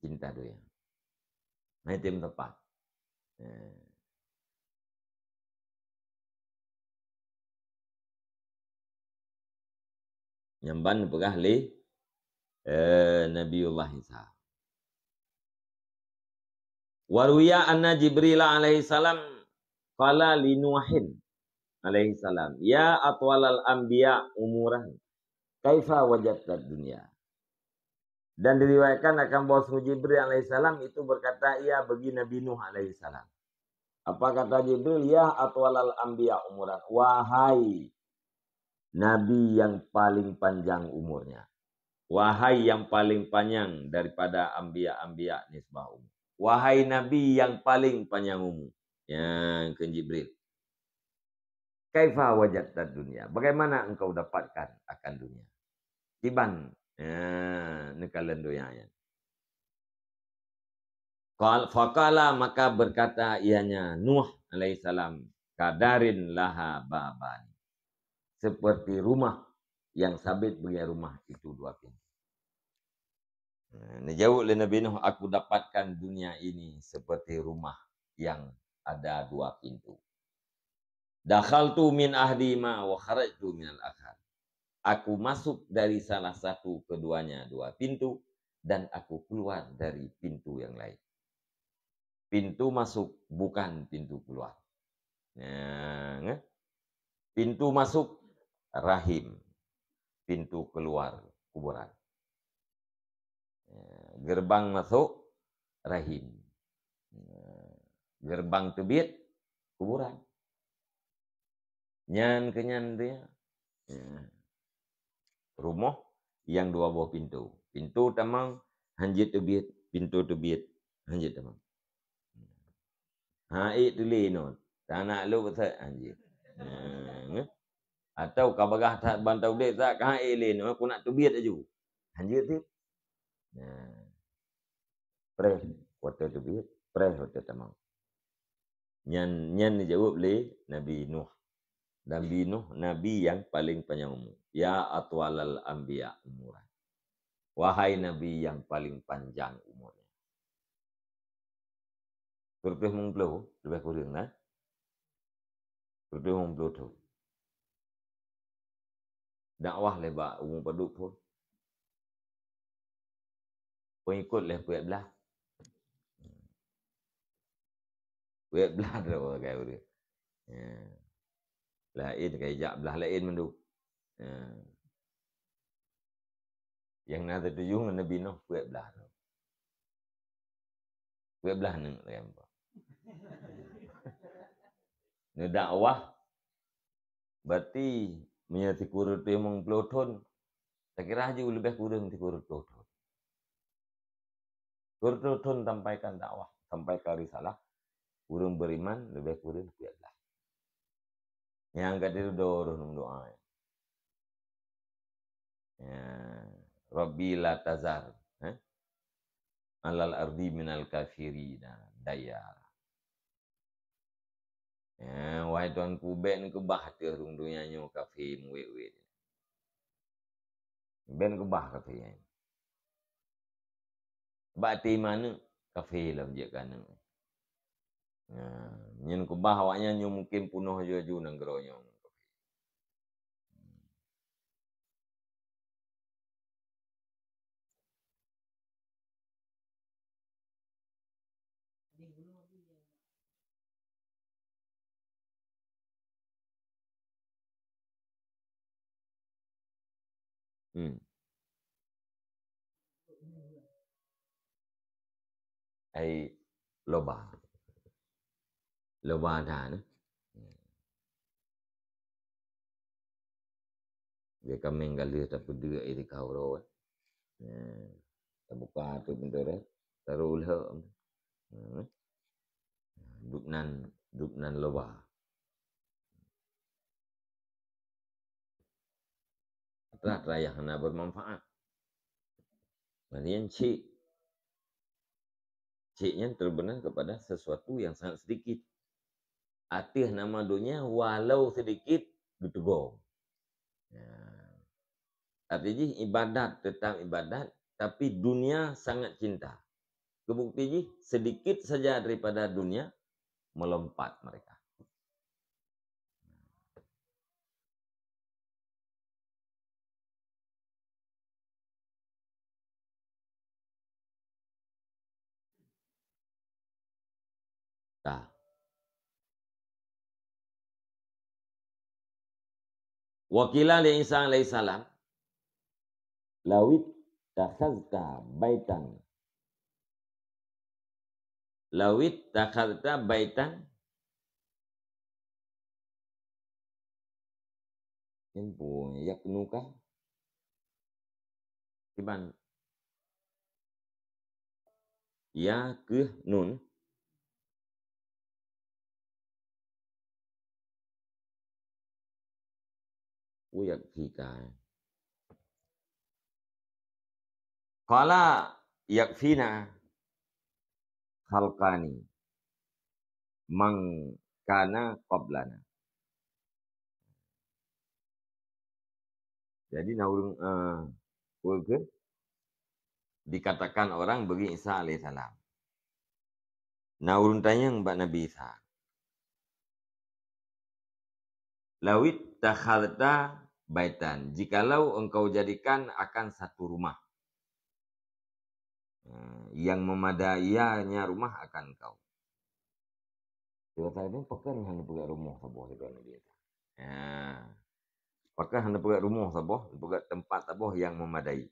cinta donya. Nah, itu yang tepat. Eh. Nyan ban peugah lé, eh, Nabiullah Isa. Wa ruwiya anna Jibril alaihi salam qala li Nuhin alaihi salam, "Ya atwalal anbiya umuran, kaifa wajadta dunya?" Dan diriwayatkan akan bahwa Jibril alaihi salam itu berkata ia bagi Nabi Nuh alaihi salam. Apa kata Jibril? "Ya atwalal anbiya umuran, wahai Nabi yang paling panjang umurnya. Wahai yang paling panjang daripada anbiya-anbiya nisbah umur. Wahai Nabi yang paling panjang umur." Nyan kheun Jibril. "Kaifa wajadta dunya? Bagaimana engkau dapatkan akan dunia?" Kiban, ya, neukalon donya nyan. Qal-, faqala, maka berkata ianya Nuh alaihissalam, "Kadarin laha babani." Seperti rumah yang sabit bagi rumah itu dua pintu. Nah, neujaweueb lé Nabi Nuh, "Aku dapatkan dunia ini seperti rumah yang ada dua pintu. Dakhaltu min ahadihima wa kharajtu minal akhar." Aku masuk dari salah satu keduanya dua pintu dan aku keluar dari pintu yang lain. Pintu masuk bukan pintu keluar. Nah, ngeh? Pintu masuk rahim, pintu keluar kuburan. Ya, gerbang masuk rahim. Ya, gerbang teubiet kuburan. Nyan keuh nyan dia. Ya. Rumoh nyang dua boh pintu. Pintu tamong hanjeuet teubiet, pintu teubiet hanjeuet tamong. Ha, ék tuléh nyoe. Tanak lôn beuthat hanjeuet. Ya, ngeh? Atau ka bagah that ban teubiet, that ka han ék lé, nyoe keuneuk teubiet laju. Hanjeuet teuh. Nah. Preh watèe teubiet, preh watèe tamong. Nyan, nyan neujaweueb lé Nabi Nuh. Nabi Nuh, nabi nyang paleng panyang umu. Ya atwalal anbiya umuran. Wahai nabi nyang paleng panjang umurnya. Sireutôh limong ploh leubeh kureueng, nah. Sireutôh limong ploh thon. Dakwah lé bak umu padub phon. Peungikut lé peuet blaih. Peuet blaih droe sagai ureueng. Ya. Laén ka ijak blaih laén mandum. Ya. Nyang na teutuju ngon Nabi Nuh peuet blaih droe. Peuet blaih aneuk lagèe nyan. Neudakwah, berarti meunyoe sikureueng reutôh limong ploh thon, takira laju leubeh kureueng sikureueng reutôh thon. Sikureueng reutôh thon sampaikan dakwah, sampaikan risalah, ureueng beriman leubeh kureueng peuet blaih. Nyang ka teuridho roh meudoa. Ya, Rabbi la tazar, eh? Alal ardi minal kafirina dayara. Ya, wahai Tuhanku, bèk neukeubah ateueh rhueng donya nyoe kafé meuwét-wét. Bèk neukeubah kafé nyan. Bak até iman nyan, kafé lom jeuet keu aneuk. Nah, nyan keubah awaknyan nyoe mungken peunoh laju-laju nanggroe nyoe. Hmm. Ai loba. Loba that, eh. Dia kaméng ka lheueh tapeudeuek ai di kauro, eh. Nah, tabuka tu pintoe, taruh ulhok. Nah, eh. Dubnan, dubnan loba. Atra-atra nyang hana bermanfaat. Maksudnya cit. Cit nyan terbeuna kepada sesuatu yang sangat sedikit. Ateueh nama donya, walau sedikit, geuteugom. Ya. Arti jih, ibadat tetap ibadat, tapi dunia sangat cinta. Kebukti jih, sedikit saja daripada dunia melompat mereka. Tah. Wa qila li Isa alaihissalam, "Lawit takhazta baitan." Lawit takhazta baitan. Nyan peue, yaknuka. Kiban. Ya keuh nun. Wa yakfika. Qala yakfina khalqani man kana qablana. Jadi, na ureuëng, eh, peue keuh dikatakan orang bagi Isa alaihissalam. Na ureuëng tanyong bak Nabi Isa, "Lawit takhadta baitan, jikalau engkau jadikan akan satu rumah, eh, yang memadainya rumah akan engkau." Sibagoe tadi, pakon hana peugah rumoh saboh sibagoe Nabi Isa. Ya. Pakon hana peugah rumoh saboh, peugah tempat saboh yang memadai.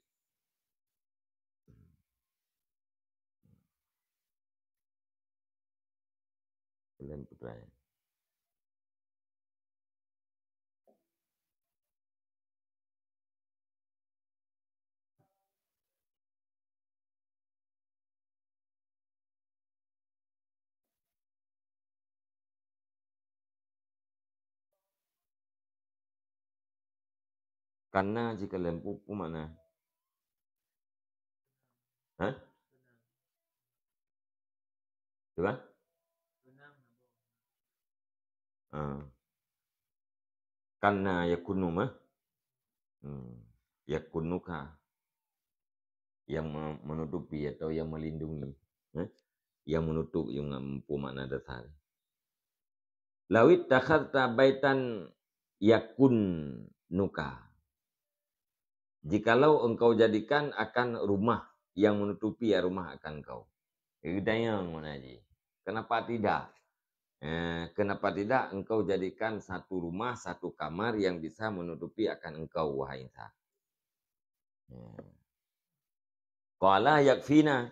Lain peutanyaan. Kana jih kalon peue, peue makna? Hah? Teuh kan? Ah. Kana yakunu mah. Hmm. Yakunuka. Yang me-, menutupi atau yang melindungi. Eh? Yang menutup yang peue makna dasar. Lawit takhadta baitan yakunuka. Jikalau engkau jadikan akan rumah yang menutupi ya rumah akan engkau. Geutanyong makna jih. Kenapa tidak? Eh, kenapa tidak engkau jadikan satu rumah, satu kamar yang bisa menutupi akan engkau, wahai Isa? Eh. Qala yakfina.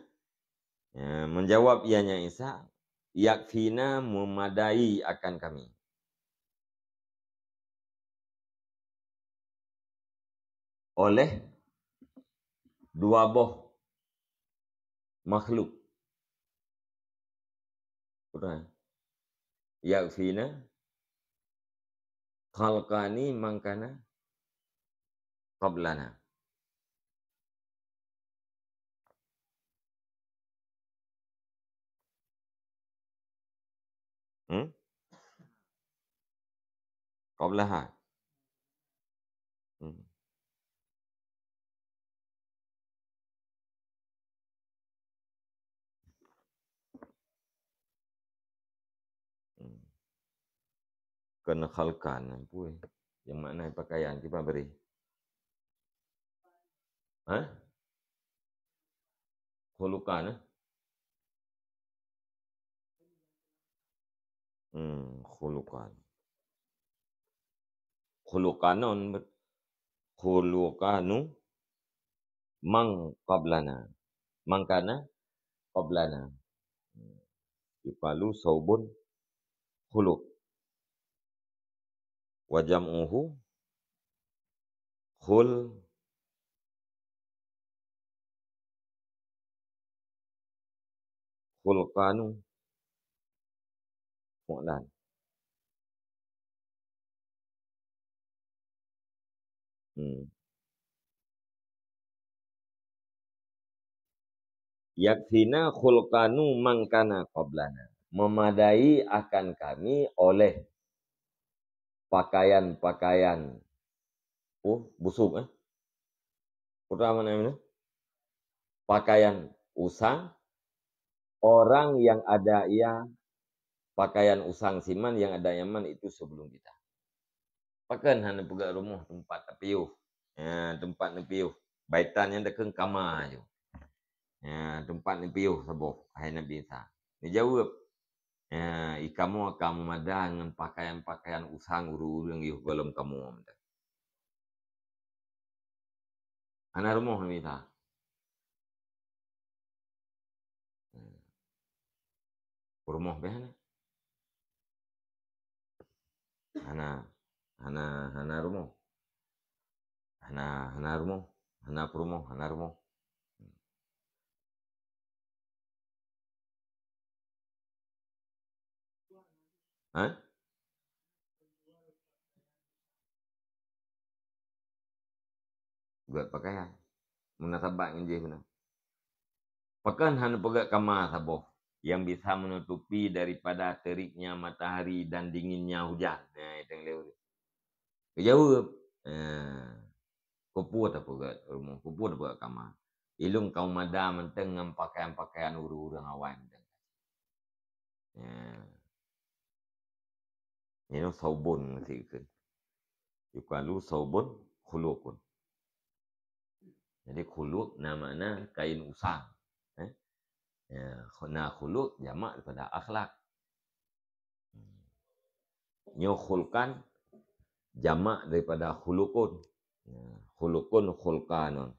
Eh, menjawab ianya Isa, yakfina memadai akan kami. Oleh dua boh makhluk. Udah. Yakfina khalqani man kana qablana. Hmm? Qablaha. Hmm. Hmm. Kon khalqan, pue. Yang makna pakaian, kiban bri. Hah? Khuluqan, eh? Hmm, khuluqan. Khuluqanon, khuluqanu man qablana. Man kana qablana. Yuqalu saubun khuluq. Wa jam'uhu khul-, khulqanu. Mu'lan. Hmm. Yakfina khulqanu man kana qablana. Memadai akan kami oleh pakaian-pakaian, oh, busuk, eh? Peue makna nyan? Pakaian usang, orang yang ada ia pakaian usang siman yang ada nyaman itu sebelum kita. Pakon hana peugah rumoh teumpat tapiôh. Ya, teumpat neupiôh. Baitan nyan takheun kama ju. Ya, teumpat neupiôh saboh, hai Nabi Isa. Neujaweueb, ya, i kamoe ka meumada ngon pakaian-pakaian usang ureuëng-ureuëng yoh gohlom kamoe mantong. Hana rumoh Nabi Isa. Peurumoh beh hana. Hana, hana, hana rumoh. Hana, hana rumoh. Hana peurumoh, hana rumoh. Hah? Buet pakaian. Munasabah ngon jih beuna. Pakon hana peugah kama saboh yang bisa menutupi daripada teriknya matahari dan dinginnya hujan? Nah, itu yang lewat. Geujaweueb, eh, keupeue tapeugah rumoh, keupeue tapeugah kama. Ilôn ka meumada mantong ngon pakaian-pakaian ureuëng-ureuëng awai mantong. Eh. Nyoe saubon meusi geukheun. Yuqalu saubun khuluqun. Jadi khuluq na makna kain usang. Eh? Ya, na khuluq jamak daripada akhlak. Nyoe khulqan jamak daripada khuluqun. Ya, khuluqun khulqanun.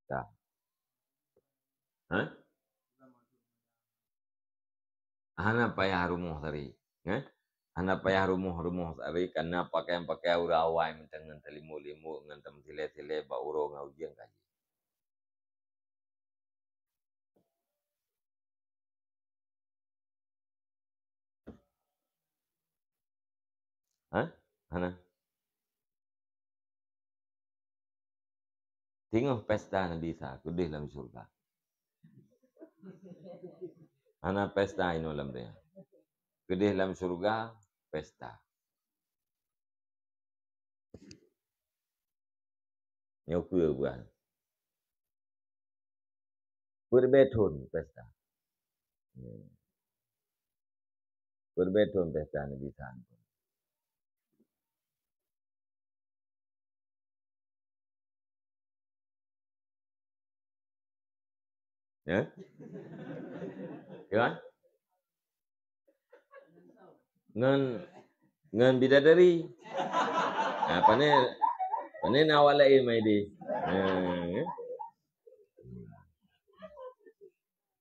Ka. Hah? Hana payah rumoh tadi, eh? Hana payah rumoh-rumoh sabe, kana pakaian-pakaian ureueng awai mantong ngon teulimut-limut, ngon teumeusilée-silée bak uroe ngon ujeuen ka jih. Hah? Hana. Singoh pesta Nabi Isa, keudeh lam syurga. Hana pesta inoe lam donya. Keudeh lam syurga, pesta. Nyoe peue buah. Peuet ribée thon pesta. Peuet ribée thon pesta Nabi Isa. Ya? Ya kan? Ngon, ngon bidadari. Ha, pane, pane na awak laén mai di. Ha, ya.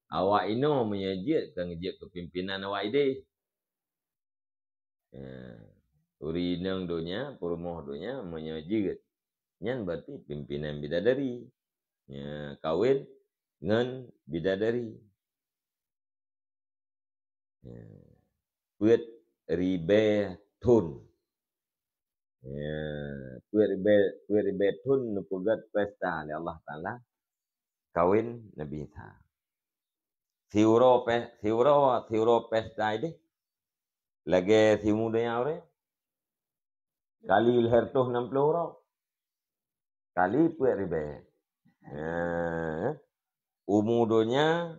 Awak inoe meunyoe jeuet ka jeuet keu pimpinan awak idéh. Ya. Ureueng inong donya, peurumoh donya, meunyoe jeuet, nyan berarti pimpinan bidadari. Ya, kawin ngon bidadari. Ya. Peuet ribée thon. Ya, peuet ribée, peuet ribée thon neupeugét pesta lé Allah Taala kawin Nabi Isa. Siuroe pe-, siuroe, siuroe pesta idéh lagée siumu donya ureueng. Kali lhée reutôh nam ploh uroe. Kali peuet ribée. Eh, umu donya,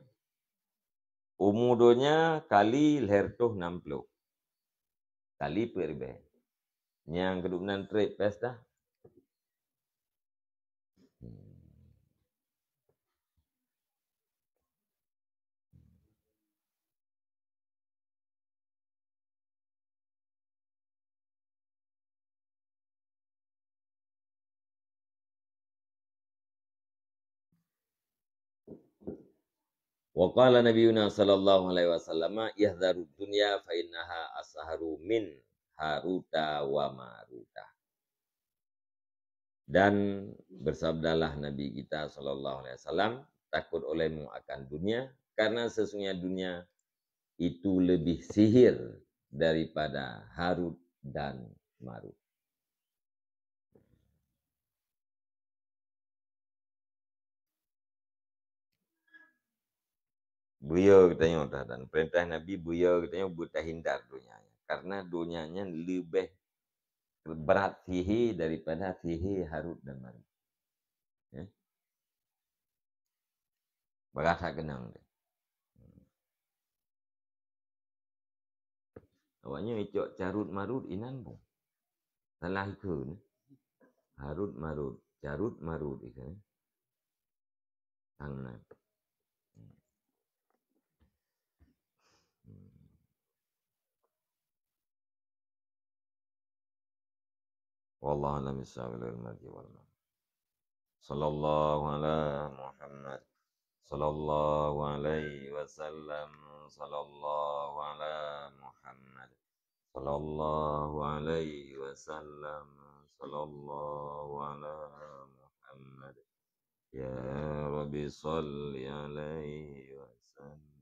umu donya kali lhée reutôh nam ploh. Kali peuet ribée. Nyang keuduek nan treb pesta. Wa qala nabiyuna sallallahu alaihi wasallam, "Ihdharud dunya fa innaha asharu min haruta wa maruta." Dan bersabdalah Nabi kita sallallahu alaihi wasallam, "Takut olehmu akan dunia, karena sesungguhnya dunia itu lebih sihir daripada Harut dan Marut." Beuyo geutanyoe dah, dan peurintah Nabi beuyo geutanyoe beutahindar donya nyan. Karena donya nyan leubeh brat sihé daripada sihé Harut dan Marut. Ya. Brat that keunong deh. Awaknyan icok carut marut inan boh. Salah ikheun. Harut marut, carut marut ikheun. Tang nan. Wallahu a'lam bishawab. Sallallahu ala Muhammad. Sallallahu alaihi wasallam. Sallallahu ala Muhammad. Sallallahu alaihi wasallam. Sallallahu ala Muhammad. Ya Rabbi salli alaihi wasallam.